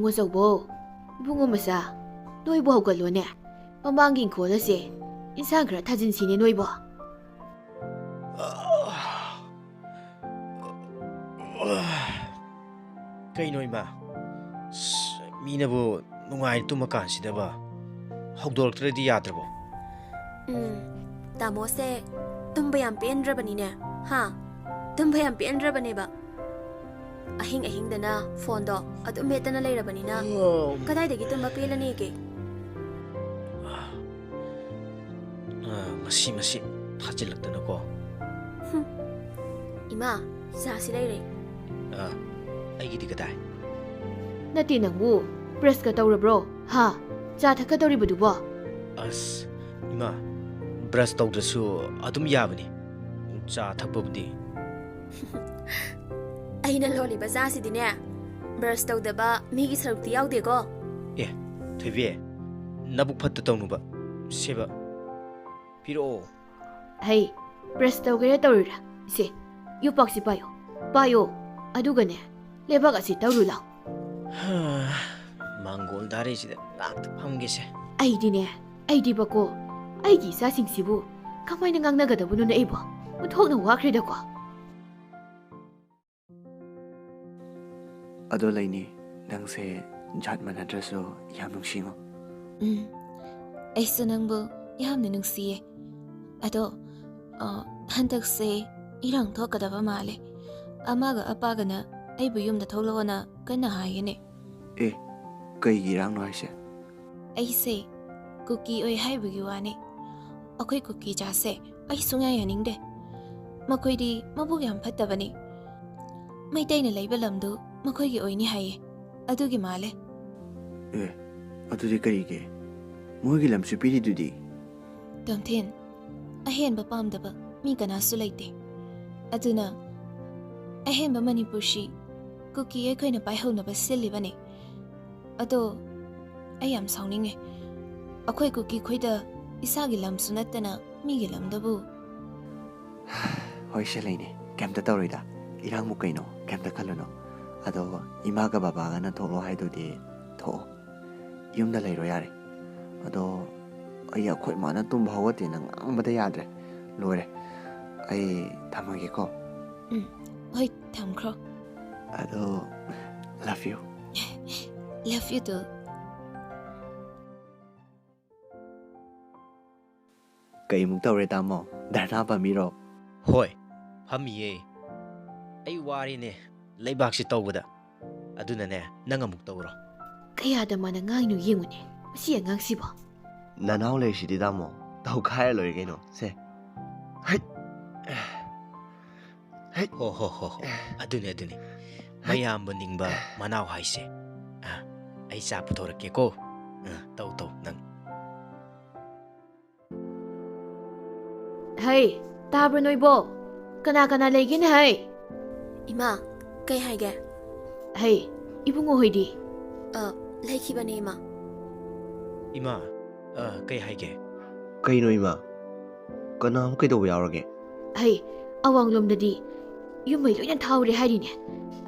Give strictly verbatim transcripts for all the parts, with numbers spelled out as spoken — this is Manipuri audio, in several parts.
ꯑꯆꯧꯕꯣ, ꯏꯕꯨꯡꯉꯣ ꯃꯆꯥ, ꯅꯣꯏꯕꯨ ꯍꯧꯒꯠꯂꯣꯅꯦ꯫ ꯃꯃꯥꯡꯒꯤ ꯏꯪꯈꯣꯜ ꯑꯁꯦ ꯏꯟꯁꯥꯡ ꯈꯔ ꯊꯥꯖꯤꯟꯁꯤꯅꯦ ꯅꯣꯏꯕꯣ꯫ ꯀꯩꯅꯣ ꯏꯃꯥ? ꯑꯁ, ꯃꯤꯅꯕꯨ ꯅꯨꯡꯉꯥꯏꯅ ꯇꯨꯝꯃꯀꯥꯟꯁꯤꯗꯕ ꯍꯧꯗꯣꯔꯛꯇ꯭ꯔꯗꯤ ꯌꯥꯗ꯭ꯔꯕꯣ? ꯎꯝ, ꯇꯥꯃꯣꯁꯦ ꯇꯨꯝꯕ ꯌꯥꯝ ꯄꯦꯟꯗ꯭ꯔꯕꯅꯤꯅꯦ, ꯍꯥ? ꯇꯨꯝꯕ ꯌꯥꯝ ꯄꯦꯟꯗ꯭ꯔꯕꯅꯦꯕ꯫ ꯑꯍꯤꯡ ꯑꯍꯤꯡꯗꯅ ꯐꯣꯟꯗꯣ ꯑꯗꯨꯝ ꯃꯦꯠꯇꯅ ꯂꯩꯔꯕꯅꯤꯅ ꯀꯗꯥꯏꯗꯒꯤ ꯇꯨꯝꯕ ꯄꯦꯜꯂꯅꯤꯒꯦ? ꯑ, ꯃꯁꯤ, ꯃꯁꯤ ꯊꯥꯖꯤꯜꯂꯛꯇꯅꯀꯣ꯫ ꯍꯨꯝ꯫ ꯏꯃꯥ, ꯆꯥꯁꯤ ꯂꯩꯔꯦ꯫ ꯑ, ꯑꯩꯒꯤꯗꯤ ꯀꯗꯥꯏ? ꯅꯠꯇꯦ, ꯅꯪꯕꯨ ꯕ꯭ꯔꯁꯀ ꯇꯧꯔꯕ꯭ꯔꯣ? ꯍꯥ? ꯆꯥ ꯊꯛꯀꯗꯧꯔꯤꯕꯗꯨꯕꯣ? ꯑꯁ, ꯏꯃꯥ, ꯕ꯭ꯔꯁ ꯇꯧꯗ꯭ꯔꯁꯨ ꯑꯗꯨꯝ ꯌꯥꯕꯅꯤ ꯆꯥ ꯊꯛꯄꯕꯨꯗꯤ꯫ ꯑꯩꯅ ꯂꯣꯜꯂꯤꯕ ꯆꯥꯁꯤꯗꯤꯅꯦ, ꯕ꯭ꯔꯁ ꯇꯧꯗꯕ ꯃꯤꯒꯤ ꯁꯔꯨꯛꯇꯤ ꯌꯥꯎꯗꯦꯀꯣ꯫ ꯑꯦ, ꯊꯣꯏꯕꯤ, ꯅꯕꯨꯛ ꯐꯠꯇ ꯇꯧꯅꯨꯕ꯫ ꯁꯦꯕ, ꯄꯤꯔꯛꯑꯣ꯫ ꯍꯩ, ꯕ꯭ꯔꯁ ꯇꯧꯒꯦꯔꯥ ꯇꯧꯔꯤꯔꯥ? ꯁꯦ, ꯌꯣꯄꯥꯛꯁꯤ ꯄꯥꯏꯌꯣ꯫ ꯄꯥꯏꯌꯣ꯫ ꯑꯗꯨꯒꯅꯦ, ꯂꯩꯕꯥꯛ ꯑꯁꯤ ꯇꯧꯔꯨ ꯂꯥꯎ꯫ ꯃꯥꯡꯒꯣꯜ ꯗꯥꯔꯤꯁꯤꯗ ꯉꯥꯛꯇ ꯐꯝꯒꯦꯁꯦ꯫ ꯑꯩꯗꯤꯅꯦ, ꯑꯩꯗꯤꯕꯀꯣ, ꯑꯩꯒꯤ ꯏꯆꯥꯁꯤꯡꯁꯤꯕꯨ ꯀꯃꯥꯏꯅ ꯉꯥꯡꯅꯒꯗꯕꯅꯣꯅ ꯑꯩꯕꯣ ꯑꯣꯟꯊꯣꯛꯅ ꯋꯥꯈ꯭ꯔꯦꯗꯀꯣ꯫ ꯑꯗꯣ ꯂꯩꯅꯤ, ꯅꯪꯁꯦ ꯖꯥꯠ ꯃꯥꯟꯅꯗ꯭ꯔꯁꯨ ꯌꯥꯝ ꯅꯨꯡꯁꯤꯉꯣ꯫ ꯎꯝ, ꯑꯩꯁꯨ ꯅꯪꯕꯨ ꯌꯥꯝꯅ ꯅꯨꯡꯁꯤꯌꯦ꯫ ꯑꯗꯣ, ꯑ, ꯍꯟꯗꯛꯁꯦ ꯏꯔꯥꯡ ꯊꯣꯛꯀꯗꯕ ꯃꯥꯜꯂꯦ꯫ ꯑꯃꯒ ꯑꯄꯥꯒꯅ ꯑꯩꯕꯨ ꯌꯨꯝꯗ ꯊꯣꯛꯂꯛꯑꯣꯅ ꯀꯟꯅ ꯍꯥꯏꯌꯦꯅꯦ꯫ ꯑꯦ, ꯀꯩꯒꯤ ꯏꯔꯥꯡꯅꯣ ꯍꯥꯏꯁꯦ? ꯑꯩꯁꯦ ꯀꯨꯀꯤ ꯑꯣꯏ ꯍꯥꯏꯕꯒꯤ ꯋꯥꯅꯤ꯫ ꯑꯩꯈꯣꯏ ꯀꯨꯀꯤ ꯖꯥꯠꯁꯦ ꯑꯩ ꯁꯨꯡꯌꯥ ꯌꯥꯅꯤꯡꯗꯦ꯫ ꯃꯈꯣꯏꯗꯤ ꯃꯕꯨꯛ ꯌꯥꯝ ꯐꯠꯇꯕꯅꯤ꯫ ꯃꯩꯇꯩꯅ ꯂꯩꯕ ꯂꯝꯗꯨ ꯃꯈꯣꯏꯒꯤ ꯑꯣꯏꯅꯤ ꯍꯥꯏꯌꯦ꯫ ꯑꯗꯨꯒꯤ ꯃꯥꯜꯂꯦ꯫ ꯑꯦ, ꯑꯗꯨꯗꯤ ꯀꯔꯤꯒꯤ? ꯃꯣꯏꯒꯤ ꯂꯝꯁꯨ ꯄꯤꯔꯤꯗꯨꯗꯤ꯫ ꯇꯣꯝꯊꯤꯟ, ꯑꯍꯦꯟꯕ ꯄꯥꯝꯗꯕ ꯃꯤ ꯀꯅꯥꯁꯨ ꯂꯩꯇꯦ꯫ ꯑꯗꯨꯅ ꯑꯍꯦꯟꯕ ꯃꯅꯤꯄꯨꯔꯁꯤ ꯀꯨꯀꯤ ꯑꯩꯈꯣꯏꯅ ꯄꯥꯏꯍꯧꯅꯕ ꯁꯤꯜꯂꯤꯕꯅꯤ꯫ ꯑꯗꯣ ꯑꯩ ꯌꯥꯝ ꯁꯥꯎꯅꯤꯡꯉꯦ꯫ ꯑꯩꯈꯣꯏ ꯀꯨꯀꯤ ꯈꯣꯏꯗ ꯏꯁꯥꯒꯤ ꯂꯝꯁꯨ ꯅꯠꯇꯅ ꯃꯤꯒꯤ ꯂꯝꯗꯕꯨ꯫ ꯍꯣꯏ, ꯁꯦ ꯂꯩꯅꯤ, ꯀꯩꯝꯇ ꯇꯧꯔꯣꯏꯗ꯫ ꯏꯔꯥꯡꯕꯨ ꯀꯩꯅꯣ, ꯀꯩꯝꯇ ꯈꯜꯂꯨꯅꯨ꯫ ꯑꯗꯣ ꯏꯃꯥꯒ ꯕꯕꯥꯒꯅ ꯊꯣꯛꯂꯣ ꯍꯥꯏꯗꯨꯗꯤ ꯊꯣꯛꯑꯣ, ꯌꯨꯝꯗ ꯂꯩꯔꯣ ꯌꯥꯔꯦ꯫ ꯑꯗꯣ ꯑꯩ ꯑꯩꯈꯣꯏ ꯃꯥꯅ ꯇꯨꯝꯕ ꯍꯧꯒꯠꯇꯦꯅ ꯉꯥꯡꯕꯗ ꯌꯥꯗ꯭ꯔꯦ, ꯂꯣꯏꯔꯦ꯫ ꯑꯩ ꯊꯝꯃꯒꯦꯀꯣ꯫ ꯎꯝ, ꯍꯣꯏ, ꯊꯝꯈ꯭ꯔꯣ꯫ ꯑꯗꯣ, love you꯫ Love you too꯫ ꯀꯩꯃꯨꯛ ꯇꯧꯔꯦ ꯇꯥꯃꯣ? ꯙꯔꯅꯥ ꯐꯝꯃꯤꯔꯣ? ꯍꯣꯏ, ꯐꯝꯃꯤꯌꯦ꯫ ꯑꯩ ꯋꯥꯔꯦꯅꯦ ꯂꯩꯕꯥꯛꯁꯤ ꯇꯧꯕꯗ꯫ ꯑꯗꯨꯅꯅꯦ, ꯅꯪ ꯑꯃꯨꯛ ꯇꯧꯔꯣ꯫ ꯀꯌꯥꯗ ꯃꯥꯅ ꯉꯥꯡꯉꯤꯅꯣ ꯌꯦꯡꯉꯨꯅꯦ, ꯃꯁꯤ ꯑꯉꯥꯡꯁꯤꯕꯣ꯫ ꯅꯅꯥꯎ ꯂꯩꯔꯤꯁꯤꯗꯤ ꯇꯥꯃꯣ, ꯇꯧꯈꯥꯏꯔ ꯂꯣꯏꯔꯦ ꯀꯩꯅꯣ꯫ ꯁꯦ꯫ ꯍꯩꯠ꯫ ꯍꯣ ꯍꯣ ꯍꯣ ꯍꯣ꯫ ꯑꯗꯨꯅꯤ, ꯑꯗꯨꯅꯤ꯫ ꯃꯌꯥꯝꯕ ꯅꯤꯡꯕ ꯃꯅꯥꯎ ꯍꯥꯏꯁꯦ꯫ ꯑ, ꯑꯩ ꯆꯥ ꯄꯨꯊꯣꯔꯛꯀꯦꯀꯣ꯫ ꯑ, ꯇꯧ, ꯇꯧ, ꯅꯪ꯫ ꯍꯩ, ꯇꯥꯕ꯭ꯔꯣ ꯅꯣꯏꯕꯣ? ꯀꯅꯥ ꯀꯅꯥ ꯂꯩꯒꯦꯅꯦ ꯍꯩ? ꯏꯃꯥ, ꯀꯩ ꯍꯥꯏꯒꯦ? ꯍꯩ, ꯏꯕꯨꯡꯉꯣ ꯍꯣꯏꯗꯤ? ꯑ, ꯂꯩꯈꯤꯕꯅꯦ ꯏꯃꯥ꯫ ꯏꯃꯥ, ꯑ, ꯀꯩ ꯍꯥꯏꯒꯦ? ꯀꯩꯅꯣ ꯏꯃꯥ? ꯀꯅꯥꯕꯨ ꯀꯩꯗꯧꯕ ꯌꯥꯎꯔꯒꯦ? ꯍꯩ, ꯑꯋꯥꯡꯂꯣꯝꯗꯗꯤ ꯌꯨꯝ ꯃꯩ ꯂꯣꯏꯅ ꯊꯥꯍꯧꯔꯦ ꯍꯥꯏꯔꯤꯅꯦ꯫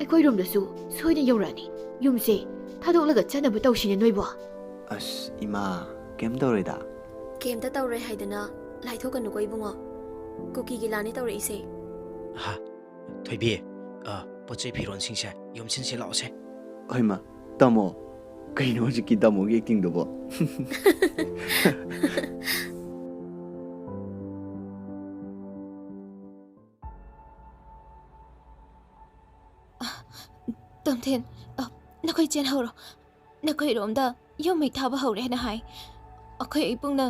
ꯑꯩꯈꯣꯏꯔꯣꯝꯗꯁꯨ ꯁꯣꯏꯗꯅ ꯌꯧꯔꯛꯑꯅꯤ꯫ ꯌꯨꯝꯁꯦ ꯊꯥꯗꯣꯛꯂꯒ ꯆꯠꯅꯕ ꯇꯧꯁꯤꯅꯦ ꯅꯣꯏꯕꯣ꯫ ꯑꯁ ꯏꯃꯥ, ꯀꯩꯝ ꯇꯧꯔꯣꯏꯗ꯫ ꯀꯩꯝꯇ ꯇꯧꯔꯣꯏ ꯍꯥꯏꯗꯅ ꯂꯥꯏꯊꯣꯛꯀꯅꯨꯀꯣ ꯏꯕꯨꯡꯉꯣ꯫ ꯀꯨꯀꯤꯒꯤ ꯂꯥꯟꯅꯦ ꯇꯧꯔꯛꯏꯁꯦ꯫ ꯍꯥ, ꯊꯣꯏꯕꯤ, ꯑ, ꯄꯣꯠ ꯆꯩ ꯐꯤꯔꯣꯟꯁꯤꯡꯁꯦ ꯌꯣꯝꯁꯤꯟꯁꯤ ꯂꯥꯛꯑꯣꯁꯦ꯫ ꯍꯣꯏ ꯃꯥ, ꯇꯥꯃꯣ, ꯀꯩꯅꯣ ꯍꯧꯖꯤꯛꯀꯤ ꯇꯥꯃꯣꯒꯤ ꯑꯦꯛꯇꯤꯡꯗꯨꯕꯣ? ꯇꯣꯝꯊꯤꯟ, ꯑ, ꯅꯈꯣꯏ ꯆꯦꯟꯍꯧꯔꯣ꯫ ꯅꯈꯣꯏꯔꯣꯝꯗ ꯌꯨꯝ ꯃꯩ ꯊꯥꯕ ꯍꯧꯔꯦꯅ ꯍꯥꯏ꯫ ꯑꯩꯈꯣꯏ ꯏꯕꯨꯡꯅ,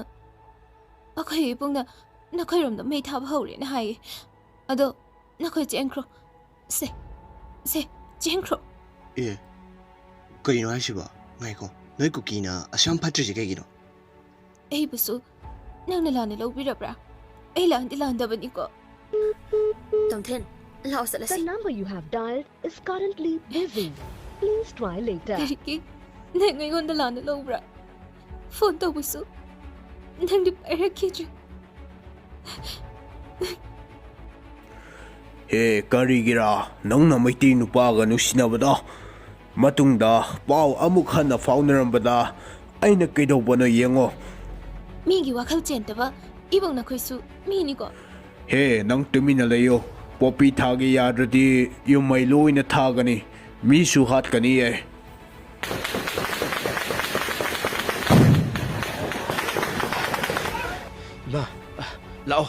ꯑꯩꯈꯣꯏ ꯏꯕꯨꯡꯅ ꯅꯈꯣꯏꯔꯣꯝꯗ ꯃꯩ ꯊꯥꯕ ꯍꯧꯔꯦꯅ ꯍꯥꯏꯌꯦ꯫ ꯑꯗꯣ ꯅꯈꯣꯏ ꯆꯦꯟꯈ꯭ꯔꯣ꯫ ꯁꯦ, ꯁꯦ, ꯆꯦꯟꯈ꯭ꯔꯣ꯫ ꯑꯦ, ꯀꯩꯅꯣ ꯍꯥꯏꯁꯤꯕꯣ? ꯉꯥꯏꯈꯣ, ꯅꯣꯏ ꯀꯨꯀꯤꯅ ꯑꯁꯨꯛ ꯌꯥꯝ ꯐꯠꯇ꯭ꯔꯤꯁꯦ ꯀꯩꯒꯤꯅꯣ? ꯑꯩꯕꯨꯁꯨ ꯅꯪꯅ ꯂꯥꯟꯅ ꯂꯧꯕꯤꯔꯕ꯭ꯔꯥ? ꯑꯩ ꯂꯥꯟꯗꯤ ꯂꯥꯟꯗꯕꯅꯤꯀꯣ꯫ ꯇꯣꯝꯊꯤꯟ, ꯂꯥꯛꯑꯣ The ꯆꯠꯂꯁꯤ꯫ number you have dialed is currently busy. Please try later. ꯀꯔꯤꯒꯤ ꯅꯪ ꯑꯩꯉꯣꯟꯗ ꯂꯥꯟꯅ ꯂꯧꯕ꯭ꯔꯥ? ꯐꯣꯟ ꯇꯧꯕꯁꯨ ꯅꯪꯗꯤ ꯄꯥꯏꯔꯛꯈꯤꯗ꯭ꯔꯦ꯫ ꯍꯦ, ꯀꯔꯤꯒꯤꯔꯥ ꯅꯪꯅ ꯃꯩꯇꯩ ꯅꯨꯄꯥꯒ ꯅꯨꯡꯁꯤꯅꯕꯗꯣ? ꯃꯇꯨꯡꯗ ꯄꯥꯎ ꯑꯃꯨꯛ ꯍꯟꯅ ꯐꯥꯎꯅꯔꯝꯕꯗ ꯑꯩꯅ ꯀꯩꯗꯧꯕꯅꯣ ꯌꯦꯡꯉꯣ꯫ ꯃꯤꯒꯤ ꯋꯥꯈꯜ ꯆꯦꯟꯗꯕ ꯏꯕꯨꯡ, ꯅꯈꯣꯏꯁꯨ ꯃꯤꯅꯤꯀꯣ꯫ ꯍꯦ, ꯅꯪ ꯇꯨꯃꯤꯟꯅ ꯂꯩꯌꯣ꯫ ꯄꯣꯄꯤ ꯊꯥꯒꯦ ꯌꯥꯗ꯭ꯔꯗꯤ ꯌꯨꯝ ꯃꯩ ꯂꯣꯏꯅ ꯊꯥꯒꯅꯤ, ꯃꯤꯁꯨ ꯍꯥꯠꯀꯅꯤꯌꯦ꯫ ꯏꯃꯥ, ꯂꯥꯛꯑꯣ꯫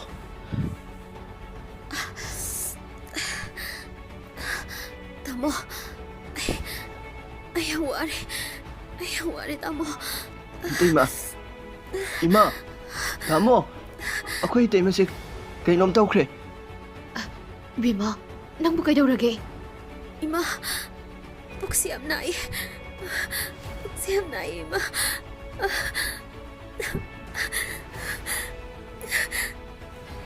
ꯇꯥꯃꯣ, ꯑꯩ, ꯑꯩ ꯌꯥꯝ ꯋꯥꯔꯦ꯫ ꯑꯩ ꯌꯥꯝ ꯋꯥꯔꯦ, ꯇꯥꯃꯣ꯫ ꯏꯇꯩꯃ, ꯏꯃꯥ, ꯇꯥꯃꯣ, ꯑꯩꯈꯣꯏ ꯏꯇꯩꯃꯁꯦ ꯀꯩꯅꯣꯝ ꯇꯧꯈ꯭ꯔꯦ꯫ ꯕꯤꯃꯥ, ꯅꯪꯕꯨ ꯀꯩꯗꯧꯔꯒꯦ? ꯏꯃꯥ, ꯄꯨꯛꯁꯤ ꯌꯥꯝ ꯅꯥꯏ꯫ ꯄꯨꯛꯁꯤ ꯌꯥꯝ ꯅꯥꯏ, ꯏꯃꯥ꯫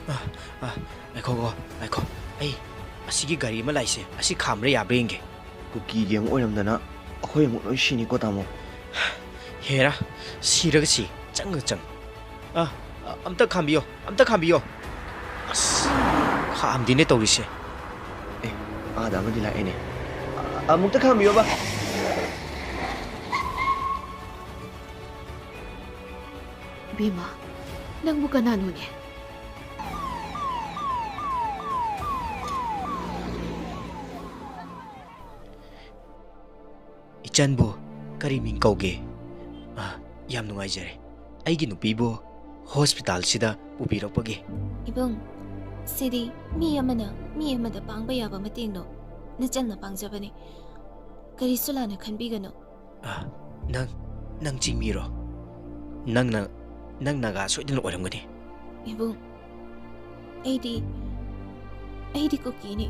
ꯑ, ꯑ, ꯉꯥꯏꯈꯣꯀꯣ, ꯉꯥꯏꯈꯣ꯫ ꯑꯩ ꯑꯁꯤꯒꯤ ꯒꯥꯔꯤ ꯑꯃ ꯂꯥꯛꯏꯁꯦ, ꯑꯁꯤ ꯈꯥꯝꯕ꯭ꯔꯥ ꯌꯥꯕ꯭ꯔꯥ ꯌꯦꯡꯒꯦ꯫ ꯀꯨꯀꯤꯒꯤ ꯑꯃꯨꯛ ꯑꯣꯏꯔꯝꯗꯅ ꯑꯩꯈꯣꯏ ꯑꯃꯨꯛ ꯂꯣꯏ ꯁꯤꯅꯤꯀꯣ, ꯇꯥꯃꯣ꯫ ꯍꯦꯔꯥ, ꯁꯤꯔꯒ ꯁꯤ, ꯆꯪꯒ ꯆꯪ꯫ ꯑ, ꯑ, ꯑꯝꯇ ꯈꯥꯝꯕꯤꯌꯣ, ꯑꯝꯇ ꯈꯥꯝꯕꯤꯌꯣ꯫ ꯑꯁ, ꯈꯥꯝꯗꯦꯅꯦ ꯇꯧꯔꯤꯁꯦ꯫ ꯑꯦ, ꯑꯥꯗ ꯑꯃꯗꯤ ꯂꯥꯛꯑꯦꯅꯦ꯫ ꯑ, ꯑꯃꯨꯛꯇ ꯈꯥꯝꯕꯤꯌꯣꯕ꯫ ꯕꯦꯝꯃ, ꯅꯪꯕꯨ ꯀꯅꯥꯅꯣꯅꯦ? ꯏꯆꯟꯕꯨ ꯀꯔꯤ ꯃꯤꯡ ꯀꯧꯒꯦ? ꯑ, ꯌꯥꯝ ꯅꯨꯡꯉꯥꯏꯖꯔꯦ꯫ ꯑꯩꯒꯤ ꯅꯨꯄꯤꯕꯨ ꯍꯣꯁꯄꯤꯇꯥꯜꯁꯤꯗ ꯄꯨꯕꯤꯔꯛꯄꯒꯤ꯫ ꯏꯕꯨꯡ, ꯁꯤꯗꯤ ꯃꯤ ꯑꯃꯅ ꯃꯤ ꯑꯃꯗ ꯄꯥꯡꯕ ꯌꯥꯕ ꯃꯇꯦꯡꯗꯣ ꯅꯆꯟꯅ ꯄꯥꯡꯖꯕꯅꯤ꯫ ꯀꯔꯤꯁꯨ ꯂꯥꯟꯅ ꯈꯟꯕꯤꯒꯅꯨ꯫ ꯑ, ꯅꯪ, ꯅꯪ ꯆꯤꯡꯃꯤꯔꯣ? ꯅꯪꯅ, ꯅꯪ ꯅꯥꯒꯥ ꯁꯣꯏꯗꯅ ꯑꯣꯏꯔꯝꯒꯅꯤ꯫ ꯏꯕꯨꯡ, ꯑꯩꯗꯤ, ꯑꯩꯗꯤ ꯀꯨꯀꯤꯅꯤ꯫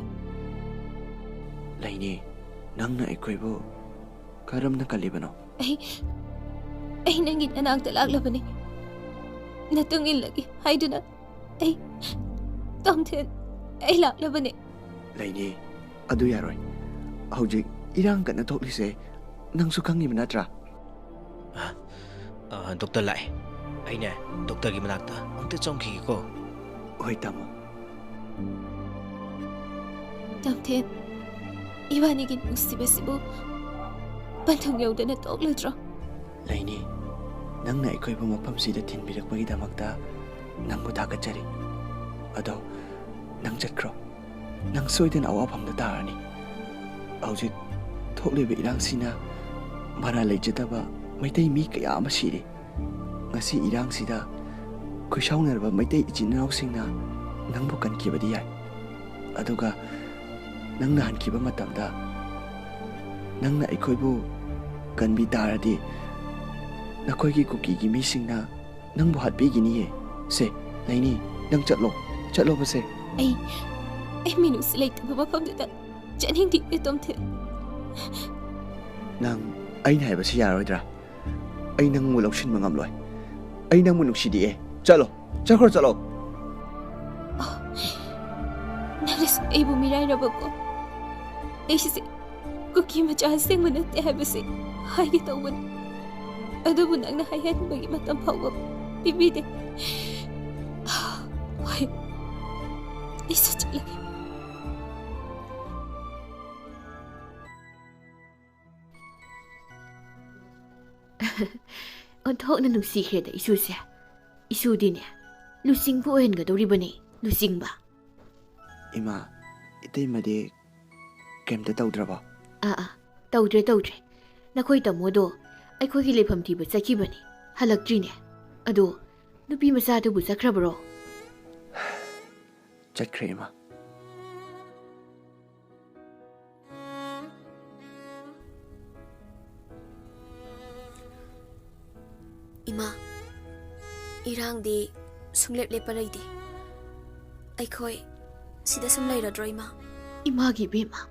ꯂꯩꯅꯤ, ꯅꯪꯅ ꯑꯩꯈꯣꯏꯕꯨ ꯀꯔꯝꯅ ꯀꯜꯂꯤꯕꯅꯣ? ꯑꯩ, ꯑꯩ ꯅꯪꯒꯤ ꯅꯅꯥꯛꯇ ꯂꯥꯛꯂꯕꯅꯤ꯫ ꯅꯇꯨꯡ ꯏꯜꯂꯒꯦ ꯍꯥꯏꯗꯨꯅ ꯑꯩ, ꯇꯣꯝꯊꯤꯟ, ꯑꯩ ꯂꯥꯛꯂꯕꯅꯤ꯫ ꯂꯩꯅꯤ, ꯑꯗꯨ ꯌꯥꯔꯣꯏ꯫ ꯍꯧꯖꯤꯛ ꯏꯔꯥꯡ ꯀꯟꯅ ꯊꯣꯛꯂꯤꯁꯦ ꯅꯪꯁꯨ ꯈꯪꯉꯤꯕ ꯅꯠꯇ꯭ꯔꯥ? ꯑ, ꯑ, ꯗꯣꯛꯇꯔ ꯂꯥꯛꯑꯦ꯫ ꯑꯩꯅꯦ, ꯗꯣꯛꯇꯔꯒꯤ ꯃꯅꯥꯛꯇ ꯑꯝꯇ ꯆꯪꯈꯤꯒꯦꯀꯣ꯫ ꯍꯣꯏ, ꯇꯥꯃꯣ꯫ ꯇꯝꯊꯦꯟ, ꯏꯕꯥꯅꯤꯒꯤ ꯅꯨꯡꯁꯤꯕꯁꯤꯕꯨ ꯄꯟꯊꯨꯡ ꯌꯧꯗꯅ ꯇꯣꯛꯂꯗ꯭ꯔꯣ? ꯂꯩꯅꯤ, ꯅꯪꯅ ꯑꯩꯈꯣꯏꯕꯨ ꯃꯐꯝꯁꯤꯗ ꯊꯤꯟꯕꯤꯔꯛꯄꯒꯤꯗꯃꯛꯇ ꯅꯪꯕꯨ ꯊꯥꯒꯠꯆꯔꯤ꯫ ꯑꯗꯣ ꯅꯪ ꯆꯠꯈ꯭ꯔꯣ, ꯅꯪ ꯁꯣꯏꯗꯅ ꯑꯋꯥꯐꯝꯗ ꯇꯥꯔꯅꯤ꯫ ꯍꯧꯖꯤꯛ ꯊꯣꯛꯂꯤꯕ ꯏꯔꯥꯡꯁꯤꯅ ꯃꯔꯥꯜ ꯂꯩꯖꯗꯕ ꯃꯩꯇꯩ ꯃꯤ ꯀꯌꯥ ꯑꯃ ꯁꯤꯔꯤ꯫ ꯉꯁꯤ ꯏꯔꯥꯡꯁꯤꯗ ꯈꯨꯏꯁꯥꯎꯅꯔꯕ ꯃꯩꯇꯩ ꯏꯆꯤꯟ ꯏꯅꯥꯎꯁꯤꯡꯅ ꯅꯪꯕꯨ ꯀꯟꯈꯤꯕꯗꯤ ꯌꯥꯏ, ꯑꯗꯨꯒ ꯅꯪꯅ ꯍꯟꯈꯤꯕ ꯃꯇꯝꯗ ꯅꯪꯅ ꯑꯩꯈꯣꯏꯕꯨ ꯀꯟꯕꯤ ꯇꯥꯔꯗꯤ ꯅꯈꯣꯏꯒꯤ ꯀꯨꯀꯤꯒꯤ ꯃꯤꯁꯤꯡꯅ ꯅꯪꯕꯨ ꯍꯥꯠꯄꯤꯒꯅꯤꯌꯦ꯫ ꯁꯦ, ꯂꯩꯅꯤ, ꯅꯪ ꯆꯠꯂꯣ, ꯆꯠꯂꯣꯕꯁꯦ꯫ ꯑꯩ, ꯑꯩ ꯃꯤꯅꯨꯡꯁꯤ ꯂꯩꯇꯕ ꯃꯐꯝꯗꯨꯗ ꯆꯠꯅꯤꯡꯗꯦ, ꯇꯣꯝꯊꯤꯟ꯫ ꯅꯪ ꯑꯩꯅ ꯍꯥꯏꯕꯁꯤ ꯌꯥꯔꯣꯏꯗ꯭ꯔꯥ? ꯑꯩ ꯅꯪꯕꯨ ꯂꯧꯁꯤꯟꯕ ꯉꯝꯂꯣꯏ꯫ ꯑꯩ ꯅꯪꯕꯨ ꯅꯨꯡꯁꯤꯗꯤꯌꯦ꯫ ꯆꯠꯂꯣ, ꯆꯠꯈ꯭ꯔꯣ, ꯆꯠꯂꯣ꯫ ꯅꯪꯅꯁꯨ ꯑꯩꯕꯨ ꯃꯤꯔꯥꯏꯔꯕꯀꯣ꯫ ꯑꯩꯁꯦ ꯀꯨꯀꯤ ꯃꯆꯥ ꯑꯁꯦꯡꯕ ꯅꯠꯇꯦ ꯍꯥꯏꯕꯁꯤ ꯍꯥꯏꯒꯦ ꯇꯧꯕꯅꯤ꯫ ꯑꯗꯨꯕꯨ ꯅꯪꯅ ꯍꯥꯏꯍꯟꯕꯒꯤ ꯃꯇꯝ ꯐꯥꯎꯕ ꯄꯤꯕꯤꯗꯦ꯫ ꯍꯣꯏ, ꯑꯩꯁꯨ ꯆꯠꯂꯒꯦ꯫ ꯑꯣꯟꯊꯣꯛꯅ ꯅꯨꯡꯁꯤꯈ꯭ꯔꯦꯗ ꯏꯁꯨꯁꯦ꯫ ꯏꯁꯨꯗꯤꯅꯦ, ꯂꯨꯆꯤꯡꯕ ꯑꯣꯏꯍꯟꯒꯗꯧꯔꯤꯕꯅꯦ, ꯂꯨꯆꯤꯡꯕ꯫ ꯏꯃꯥ, ꯏꯇꯩꯃꯗꯤ ꯀꯩꯝꯇ ꯇꯧꯗ꯭ꯔꯕꯣ? ꯑꯥ, ꯑꯥ, ꯇꯧꯗ꯭ꯔꯦ, ꯇꯧꯗ꯭ꯔꯦ꯫ ꯅꯈꯣꯏ ꯇꯥꯃꯣꯗꯣ ꯑꯩꯈꯣꯏꯒꯤ ꯂꯩꯐꯝ ꯊꯤꯕ ꯆꯠꯈꯤꯕꯅꯤ, ꯍꯜꯂꯛꯇ꯭ꯔꯤꯅꯦ꯫ ꯑꯗꯣ ꯅꯨꯄꯤ ꯃꯆꯥꯗꯨꯕꯨ ꯆꯠꯈ꯭ꯔꯕ꯭ꯔꯣ? ꯆꯠꯈ꯭ꯔꯦ, ꯏꯃꯥ꯫ ꯏꯃꯥ, ꯏꯔꯥꯡꯗꯤ ꯁꯨꯡꯂꯦꯞ ꯂꯦꯞꯄ ꯂꯩꯇꯦ꯫ ꯑꯩꯈꯣꯏ ꯁꯤꯗ ꯁꯨꯝ ꯂꯩꯔꯗ꯭ꯔꯣ, ꯏꯃꯥ? ꯏꯃꯥꯒꯤ ꯏꯕꯦꯝꯃ,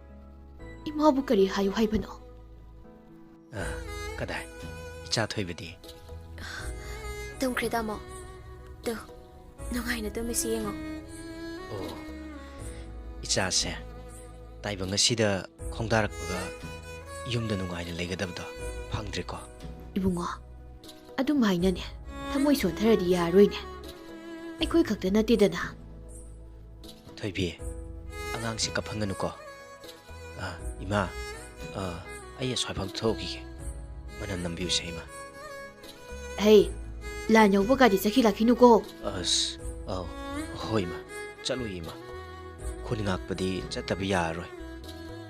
ꯏꯃꯥꯕꯨ ꯀꯔꯤ ꯍꯥꯏꯌꯨ ꯍꯥꯏꯕꯅꯣ? ꯑ, ꯀꯗꯥꯏ? ꯏꯆꯥ ꯊꯣꯏꯕꯗꯤ? ꯇꯨꯝꯈ꯭ꯔꯦ, ꯇꯥꯃꯣ꯫ ꯇꯨ, ꯅꯨꯡꯉꯥꯏꯅ ꯇꯨꯝꯃꯤꯁꯤ ꯌꯦꯡꯉꯣ꯫ ꯑꯣ, ꯏꯆꯥꯁꯦ ꯇꯥꯏꯕꯪ ꯑꯁꯤꯗ ꯈꯣꯡꯗꯥꯔꯛꯄꯒ ꯌꯨꯝꯗ ꯅꯨꯡꯉꯥꯏꯅ ꯂꯩꯒꯗꯕꯗꯣ ꯐꯪꯗ꯭ꯔꯦꯀꯣ? ꯏꯕꯨꯡꯉꯣ, ꯑꯗꯨꯝ ꯍꯥꯏꯅꯅꯦ, ꯊꯃꯣꯏ ꯁꯣꯟꯊꯔꯗꯤ ꯌꯥꯔꯣꯏꯅꯦ꯫ ꯑꯩꯈꯣꯏ ꯈꯛꯇ ꯅꯠꯇꯦꯗꯅ꯫ ꯊꯣꯏꯕꯤ, ꯑꯉꯥꯡꯁꯤ ꯀꯞꯍꯟꯒꯅꯨꯀꯣ꯫ ꯑ, ꯏꯃꯥ, ꯑ, ꯑꯩ ꯑꯁ꯭ꯋꯥꯏꯐꯥꯎ ꯊꯣꯛꯎꯈꯤꯒꯦ꯫ ꯃꯅꯝ ꯅꯝꯕꯤꯌꯨꯁꯦ, ꯏꯃꯥ꯫ ꯍꯩ, ꯂꯥꯟ ꯌꯧꯕ ꯒꯥꯔꯤ ꯆꯠꯈꯤ ꯂꯥꯛꯈꯤꯅꯨꯀꯣ꯫ ꯑꯁ, ꯑꯧ, ꯍꯣꯏ, ꯏꯃꯥ꯫ ꯆꯠꯂꯨꯏ, ꯏꯃꯥ꯫ ꯈꯨꯟ ꯉꯥꯛꯄꯗꯤ ꯆꯠꯇꯕ ꯌꯥꯔꯔꯣꯏ꯫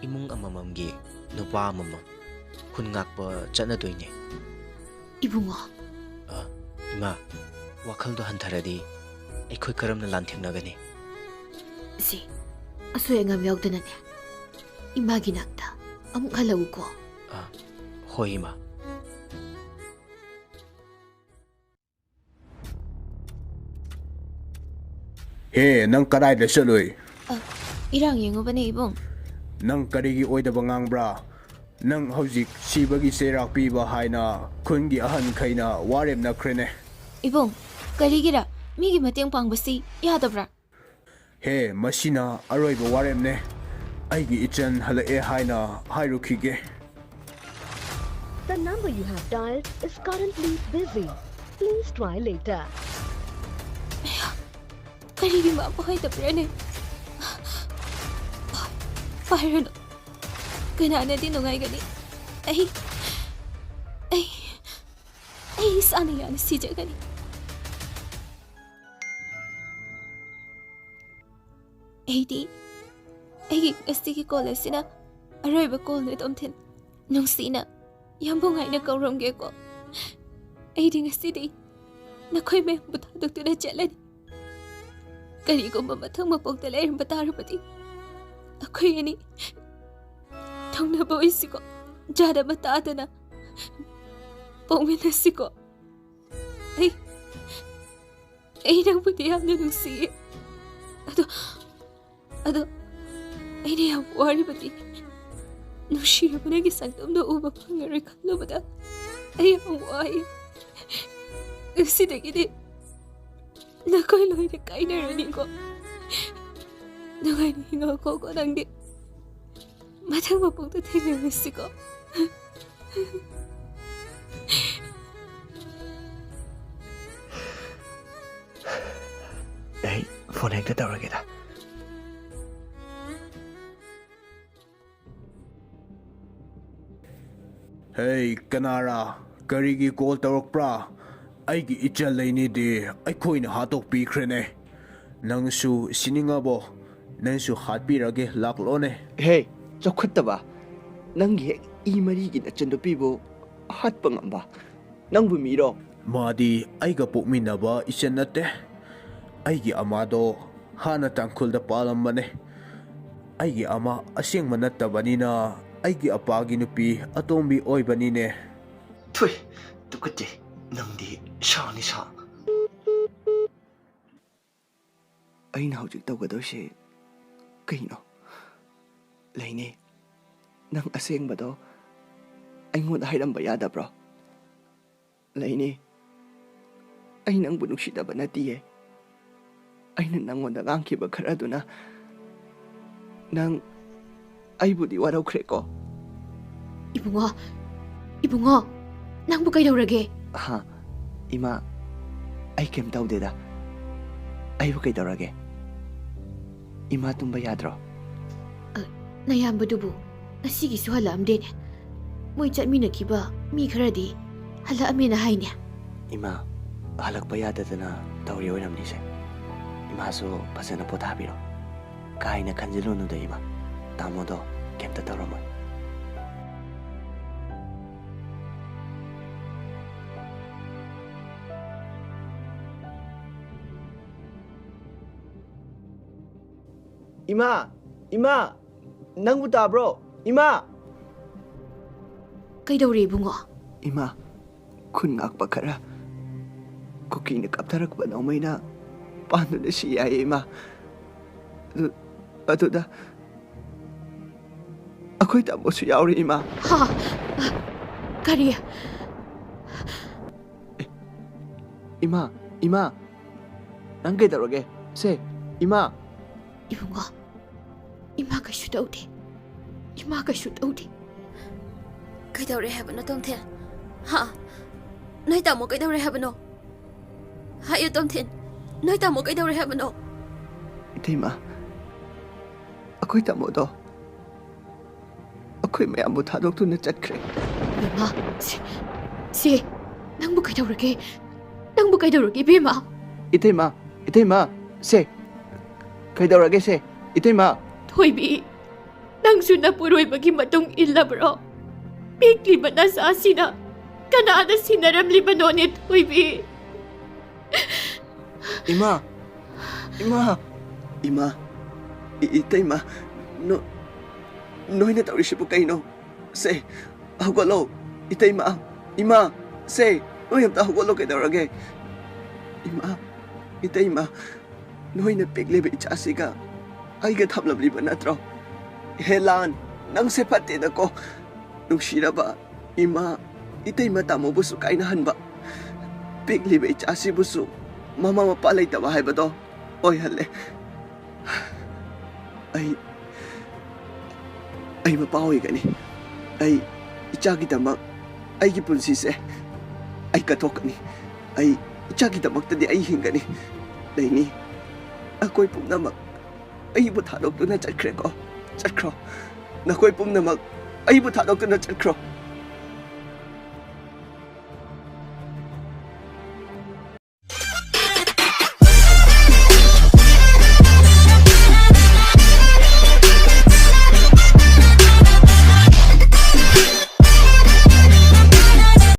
ꯏꯃꯨꯡ ꯑꯃꯃꯝꯒꯤ ꯅꯨꯄꯥ ꯑꯃꯃꯝ ꯈꯨꯟ ꯉꯥꯛꯄ ꯆꯠꯅꯗꯣꯏꯅꯦ꯫ ꯏꯕꯨꯡꯉꯣ꯫ ꯑ, ꯏꯃꯥ, ꯋꯥꯈꯜꯗꯣ ꯍꯟꯊꯔꯗꯤ ꯑꯩꯈꯣꯏ ꯀꯔꯝꯅ ꯂꯥꯟꯊꯦꯡꯅꯒꯅꯤ? ꯁꯤ, ꯑꯁꯣꯏ ꯑꯉꯥꯝ ꯌꯥꯎꯗꯅꯅꯦ, ꯏꯃꯥꯒꯤ ꯅꯥꯛꯇ ꯑꯃꯨꯛ ꯍꯜꯂꯛꯎꯀꯣ꯫ ꯑ, ꯍꯣꯏ, ꯏꯃꯥ꯫ ꯍꯦ, ꯅꯪ ꯀꯗꯥꯏꯗ ꯆꯠꯂꯨꯏ? ꯏꯔꯥꯡ ꯌꯦꯡꯉꯨꯕꯅꯦ, ꯏꯕꯨꯡ꯫ ꯅꯪ ꯀꯔꯤꯒꯤ ꯑꯣꯏꯗꯕ ꯉꯥꯡꯕ꯭ꯔꯥ? ꯅꯪ ꯍꯧꯖꯤꯛ ꯁꯤꯕꯒꯤ ꯆꯩꯔꯥꯛ ꯄꯤꯕ ꯍꯥꯏꯅ ꯈꯨꯟꯒꯤ ꯑꯍꯟꯈꯩꯅ ꯋꯥꯔꯦꯞꯅꯈ꯭ꯔꯦꯅꯦ꯫ ꯏꯕꯨꯡ, ꯀꯔꯤꯒꯤꯔ? ꯃꯤꯒꯤ ꯃꯇꯦꯡ ꯄꯥꯡꯕꯁꯤ ꯌꯥꯗꯕ꯭ꯔꯥ? ꯍꯦ, ꯃꯁꯤꯅ ꯑꯔꯣꯏꯕ ꯋꯥꯔꯦꯞꯅꯦ꯫ ꯑꯩꯒꯤ ꯏꯆꯟ ꯍꯜꯂꯛꯑꯦ ꯍꯥꯏꯅ ꯍꯥꯏꯔꯨꯈꯤꯒꯦ꯫ The number you have dialed is currently busy. Please try later. ꯀꯔꯤꯒꯤ ꯃꯥꯕꯨ ꯍꯥꯏꯗꯕ꯭ꯔꯅꯦ? ꯄꯥꯏꯔꯅꯨ꯫ ꯀꯅꯥꯅꯗꯤ ꯅꯨꯡꯉꯥꯏꯒꯅꯤ? ꯑꯩ, ꯑꯩ, ꯑꯩ ꯏꯁꯥꯅ ꯌꯥꯅ ꯁꯤꯖꯒꯅꯤ꯫ ꯑꯩꯗꯤ ꯑꯩꯒꯤ ꯉꯁꯤꯒꯤ ꯀꯣꯜ ꯑꯁꯤꯅ ꯑꯔꯣꯏꯕ ꯀꯣꯜꯅꯦ, ꯇꯣꯝꯊꯤꯟ꯫ ꯅꯨꯡꯁꯤꯅ ꯌꯥꯝꯕꯨꯡ ꯍꯥꯏꯅ ꯀꯧꯔꯝꯒꯦꯀꯣ꯫ ꯑꯩꯗꯤ ꯉꯁꯤꯗꯤ ꯅꯈꯣꯏ ꯃꯌꯥꯝꯕꯨ ꯊꯥꯗꯣꯛꯇꯨꯅ ꯆꯠꯂꯅꯤ꯫ ꯀꯔꯤꯒꯨꯝꯕ ꯃꯊꯪ ꯃꯄꯣꯛꯇ ꯂꯩꯔꯝꯕ ꯇꯥꯔꯕꯗꯤ ꯑꯩꯈꯣꯏ ꯑꯅꯤ ꯊꯨꯡꯅꯕ ꯑꯣꯏꯁꯤꯀꯣ, ꯖꯥꯠ ꯑꯃ ꯇꯥꯗꯅ ꯄꯣꯛꯃꯤꯟꯅꯁꯤꯀꯣ꯫ ꯑꯩ ꯑꯩ ꯅꯪꯕꯨꯗꯤ ꯌꯥꯝꯅ ꯅꯨꯡꯁꯤꯌꯦ꯫ ꯑꯗꯣ ꯑꯗꯣ ꯑꯩꯅ ꯌꯥꯝ ꯋꯥꯔꯤꯕꯗꯤ, ꯅꯨꯡꯁꯤꯔꯕ ꯅꯪꯒꯤ ꯁꯛꯇꯝꯗꯣ ꯎꯕ ꯐꯪꯉꯔꯣꯏ ꯈꯜꯂꯨꯕꯗ ꯑꯩ ꯌꯥꯝ ꯋꯥꯏ꯫ ꯉꯁꯤꯗꯒꯤꯗꯤ ꯅꯈꯣꯏ ꯂꯣꯏꯅ ꯀꯥꯏꯅꯔꯅꯤꯀꯣ꯫ ꯅꯨꯡꯉꯥꯏꯅ ꯍꯤꯡꯉꯣꯀꯣ ꯅꯪꯗꯤ꯫ ꯃꯊꯪ ꯃꯄꯣꯛꯇ ꯊꯦꯡꯅꯔꯁꯤꯀꯣ꯫ ꯑꯩ ꯐꯣꯟ ꯍꯦꯛꯇ ꯇꯧꯔꯒꯦꯗ꯫ ꯍꯦ, ꯀꯅꯥꯔꯥ? ꯀꯔꯤꯒꯤ ꯀꯣꯜ ꯇꯧꯔꯛꯄ꯭ꯔꯥ? ꯑꯩꯒꯤ ꯏꯆꯜ ꯂꯩꯅꯤꯗꯤ ꯑꯩꯈꯣꯏꯅ ꯍꯥꯠꯇꯣꯛꯄꯤꯈ꯭ꯔꯦꯅꯦ꯫ ꯅꯪꯁꯨ ꯁꯤꯅꯤꯡꯉꯕꯣ? ꯅꯪꯁꯨ ꯍꯥꯠꯄꯤꯔꯒꯦ, ꯂꯥꯛꯂꯣꯅꯦ꯫ ꯍꯦ, ꯆꯥꯎꯈꯠꯇꯕ! ꯅꯪꯒꯤ ꯍꯦꯛ ꯏ ꯃꯔꯤꯒꯤ ꯅꯆꯟꯅꯨꯄꯤꯕꯨ ꯍꯥꯠꯄ ꯉꯝꯕ? ꯅꯪꯕꯨ ꯃꯤꯔꯣ? ꯃꯥꯗꯤ ꯑꯩꯒ ꯄꯣꯛꯃꯤꯟꯅꯕ ꯏꯆꯟ ꯅꯠꯇꯦ꯫ ꯑꯩꯒꯤ ꯑꯃꯥꯗꯣ ꯍꯥꯟꯅ ꯇꯥꯡꯈꯨꯜꯗ ꯄꯥꯜꯂꯝꯕꯅꯦ꯫ ꯑꯩꯒꯤ ꯑꯃꯥ ꯑꯁꯦꯡꯕ ꯅꯠꯇꯕꯅꯤꯅ ꯑꯩꯒꯤ ꯑꯄꯥꯒꯤ ꯅꯨꯄꯤ ꯑꯇꯣꯝꯕꯤ ꯑꯣꯏꯕꯅꯤꯅꯦ꯫ ꯊꯨꯏ, ꯇꯨꯀꯠꯆꯩ꯫ ꯅꯪꯗꯤ ꯁꯥꯅꯤ ꯁꯥ꯫ ꯑꯩꯅ ꯍꯧꯖꯤꯛ ꯇꯧꯒꯗꯣꯏꯁꯦ ꯀꯩꯅꯣ? ꯂꯩꯅꯤ, ꯅꯪ ꯑꯁꯦꯡꯕꯗꯣ ꯑꯩꯉꯣꯟꯗ ꯍꯥꯏꯔꯝꯕ ꯌꯥꯗꯕ꯭ꯔꯣ? ꯂꯩꯅꯤ, ꯑꯩ ꯅꯪꯕꯨ ꯅꯨꯡꯁꯤꯗꯕ ꯅꯠꯇꯤꯌꯦ꯫ ꯑꯩꯅ ꯅꯪꯉꯣꯟꯗ ꯉꯥꯡꯈꯤꯕ ꯈꯔꯗꯨꯅ ꯅꯪ ꯑꯩꯕꯨꯗꯤ ꯋꯥꯔꯧꯈ꯭ꯔꯦꯀꯣ꯫ ꯏꯕꯨꯡꯉꯣ, ꯏꯕꯨꯡꯉꯣ, ꯅꯪꯕꯨ ꯀꯩꯗꯧꯔꯒꯦ? ꯍꯥ, ꯏꯃꯥ, ꯑꯩ ꯀꯩꯝ ꯇꯧꯗꯦꯗ꯫ ꯑꯩꯕꯨ ꯀꯩꯗꯧꯔꯒꯦ? ꯏꯃꯥ ꯇꯨꯝꯕ ꯌꯥꯗ꯭ꯔꯣ? ꯑ, ꯅꯌꯥꯝꯕꯗꯨꯕꯨ ꯉꯁꯤꯒꯤꯁꯨ ꯍꯜꯂꯛꯑꯝꯗꯦꯅꯦ꯫ ꯃꯣꯏ ꯆꯠꯃꯤꯟꯅꯈꯤꯕ ꯃꯤ ꯈꯔꯗꯤ ꯍꯜꯂꯛꯑꯝꯃꯦꯅ ꯍꯥꯏꯅꯦ꯫ ꯏꯃꯥ, ꯍꯜꯂꯛꯄ ꯌꯥꯗꯗꯅ ꯇꯧꯔꯤ ꯑꯣꯏꯔꯝꯅꯤꯁꯦ꯫ ꯏꯃꯥꯁꯨ ꯐꯖꯅ ꯄꯣꯊꯥꯕꯤꯔꯣ꯫ ꯀꯥ ꯍꯦꯟꯅ ꯈꯟꯖꯤꯜꯂꯨꯅꯨꯗ ꯏꯃꯥ꯫ ꯇꯥꯃꯣꯗꯣ ꯀꯩꯝꯇ ꯇꯧꯔꯝꯃꯣꯏ꯫ ꯏꯃꯥ! ꯏꯃꯥ! ꯅꯪꯕꯨ ꯇꯥꯕ꯭ꯔꯣ? ꯏꯃꯥ! ꯀꯩꯗꯧꯔꯦ ꯏꯕꯨꯡꯉꯣ? ꯏꯃꯥ, ꯈꯨꯟ ꯉꯥꯛꯄ ꯈꯔ ꯀꯨꯀꯤꯅ ꯀꯥꯞꯊꯔꯛꯄ ꯅꯣꯡꯃꯩꯅ ꯄꯥꯟꯗꯨꯅ ꯁꯤ ꯍꯥꯏꯌꯦ ꯏꯃꯥ꯫ ꯑꯗꯨ, ꯑꯗꯨꯗ ꯑꯩꯈꯣꯏ ꯇꯥꯃꯣꯁꯨ ꯌꯥꯎꯔꯤ ꯏꯃꯥ꯫ ꯍꯥ? ꯀꯔꯤ? ꯏꯃꯥ, ꯏꯃꯥ, ꯅꯪ ꯀꯩꯗꯧꯔꯒꯦ? ꯁꯦ, ꯏꯃꯥ꯫ ꯏꯕꯨꯡꯉꯣ, ꯏꯃꯥ ꯀꯩꯁꯨ ꯇꯧꯗꯦ꯫ ꯏꯃꯥ ꯀꯩꯁꯨ ꯇꯧꯗꯦ꯫ ꯀꯩꯗꯧꯔꯦ ꯍꯥꯏꯕꯅꯣ ꯇꯣꯝꯊꯤꯟ? ꯍꯥ? ꯅꯣꯏ ꯇꯥꯃꯣ ꯀꯩꯗꯧꯔꯦ ꯍꯥꯏꯕꯅꯣ? ꯍꯥꯏꯌꯨ ꯇꯣꯝꯊꯤꯟ, ꯅꯣꯏ ꯇꯥꯃꯣ ꯀꯩꯗꯧꯔꯦ ꯍꯥꯏꯕꯅꯣ? ꯏꯇꯩꯃ, ꯑꯩꯈꯣꯏ ꯇꯥꯃꯣꯗꯣ ꯑꯩꯈꯣꯏ ꯃꯌꯥꯝꯕꯨ ꯊꯥꯗꯣꯛꯇꯨꯅ ꯆꯠꯈ꯭ꯔꯦ꯫ ꯁꯦ, ꯁꯦ, ꯅꯪꯕꯨ ꯀꯩꯗꯧꯔꯒꯦ? ꯅꯪꯕꯨ ꯀꯩꯗꯧꯔꯒꯦ, ꯏꯕꯦꯝꯃ? ꯏꯇꯩꯃ, ꯏꯇꯩꯃ, ꯁꯦ, ꯀꯩꯗꯧꯔꯒꯦ ꯁꯦ? ꯏꯇꯩꯃ! ꯊꯣꯏꯕꯤ, ꯅꯪꯁꯨ ꯅꯄꯨꯔꯣꯏꯕꯒꯤ ꯃꯇꯨꯡ ꯏꯜꯂꯕ꯭ꯔꯣ? ꯄꯤꯛꯂꯤꯕ ꯅꯆꯥꯁꯤꯅ ꯀꯅꯥꯗ ꯁꯤꯟꯅꯔꯝꯂꯤꯕꯅꯣꯅꯦ, ꯊꯣꯏꯕꯤ? ꯏꯃꯥ! ꯏꯃꯥ! ꯏꯃꯥ! ꯏ- ꯏꯇꯩꯃ! ꯅꯣ-, ꯅꯣꯏꯅ ꯇꯧꯔꯤꯁꯤꯕꯨ ꯀꯩꯅꯣ? ꯁꯦ, ꯍꯧꯒꯠꯂꯣ! ꯏꯇꯩꯃ! ꯏꯃꯥ! ꯁꯦ, ꯅꯣꯏ ꯑꯝꯇ ꯍꯧꯒꯠꯂꯣ, ꯀꯩꯗꯧꯔꯒꯦ? ꯏꯃꯥ! ꯏꯇꯩꯃ! ꯅꯣꯏꯅ ꯄꯤꯛꯂꯤꯕ ꯏꯆꯥꯁꯤꯒ ꯑꯩꯒ ꯊꯝꯂꯝꯂꯤꯕ ꯅꯠꯇ꯭ꯔꯣ? ꯍꯦꯂꯥꯟ, ꯅꯪꯁꯦ ꯐꯠꯇꯦꯗꯀꯣ꯫ ꯅꯨꯡꯁꯤꯔꯕ ꯏꯃꯥ, ꯏꯇꯩꯃ ꯇꯥꯃꯣꯕꯨꯁꯨ ꯀꯥꯏꯅꯍꯟꯕ, ꯄꯤꯛꯂꯤꯕ ꯏꯆꯥꯁꯤꯕꯨꯁꯨ ꯃꯃꯥ ꯃꯄꯥ ꯂꯩꯇꯕ ꯍꯥꯏꯕꯗꯣ ꯑꯣꯏꯍꯜꯂꯦ꯫ ꯑꯩ, ꯑꯩ ꯃꯄꯥ ꯑꯣꯏꯒꯅꯤ꯫ ꯑꯩ ꯏꯆꯥꯒꯤꯗꯃꯛ ꯑꯩꯒꯤ ꯄꯨꯟꯁꯤꯁꯦ ꯑꯩ ꯀꯠꯊꯣꯛꯀꯅꯤ꯫ ꯑꯩ ꯏꯆꯥꯒꯤꯗꯃꯛꯇꯗꯤ ꯑꯩ ꯍꯤꯡꯒꯅꯤ꯫ ꯂꯩꯅꯤ, ꯑꯩꯈꯣꯏ ꯄꯨꯝꯅꯃꯛ ꯑꯩꯕꯨ ꯊꯥꯗꯣꯛꯇꯨꯅ ꯆꯠꯈ꯭ꯔꯦꯀꯣ꯫ ꯆꯠꯈ꯭ꯔꯣ꯫ ꯅꯈꯣꯏ ꯄꯨꯝꯅꯃꯛ ꯑꯩꯕꯨ ꯊꯥꯗꯣꯛꯇꯨꯅ ꯆꯠꯈ꯭ꯔꯣ꯫